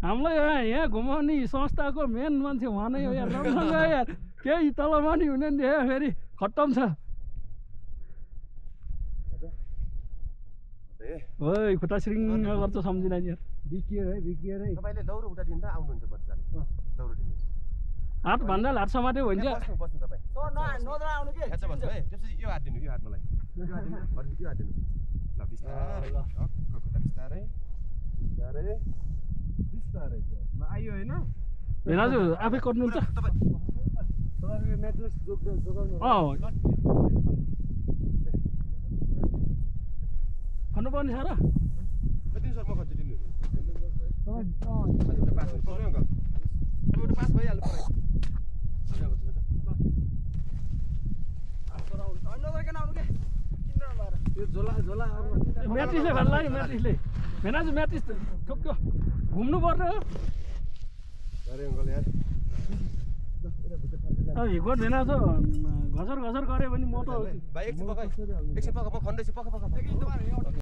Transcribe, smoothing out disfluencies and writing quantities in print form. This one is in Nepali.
हामीलाई यहाँ घुमाउने संस्थाको मेन मान्छे उहाँ नै हो यार राम्रोसँग यार केही तलमाथि हुने नि फेरि खट्टम छ ओइ खुट्टा श्रिङ्ग गर्छ सम्झिँदैन यार बिकियो है तपाईले लौरो उठाइदिनु त आउनुहुन्छ मज्जाले लौरो दिनुहोस् हात भन्दा हात समाते हुन्छ बस्नु तपाई नदरा आउनु के हेर्छ बस्नु है त्यसपछि यो हात दिनु यो हात मलाई यो हात दिनु भर्खर यो हात दिनु ल बिस्तारै ल खुट्टा बिस्तारै बिस्तारै बिस्तारै ल आइयो हैन भेनाजु आफै कट्नुहुन्छ तपाईको म्याट्रिक्स जोगाउनु खन्नुपर्ने छ र कति सर म खन्छु दिनु पास भयो अङ्कल एउटा पास भइहाल्नु पर्यो म्याट्रिसले भन्नु लाग्यो म्याट्रिसले भेनाजु म्याट्रिस ठोक्यो घुम्नु पर्ने हो अरे अङ्कल यार हिगो भेनाजु घसर गऱ्यो भने म त भाइ एकछिन पकाइ म खन्दैछु पका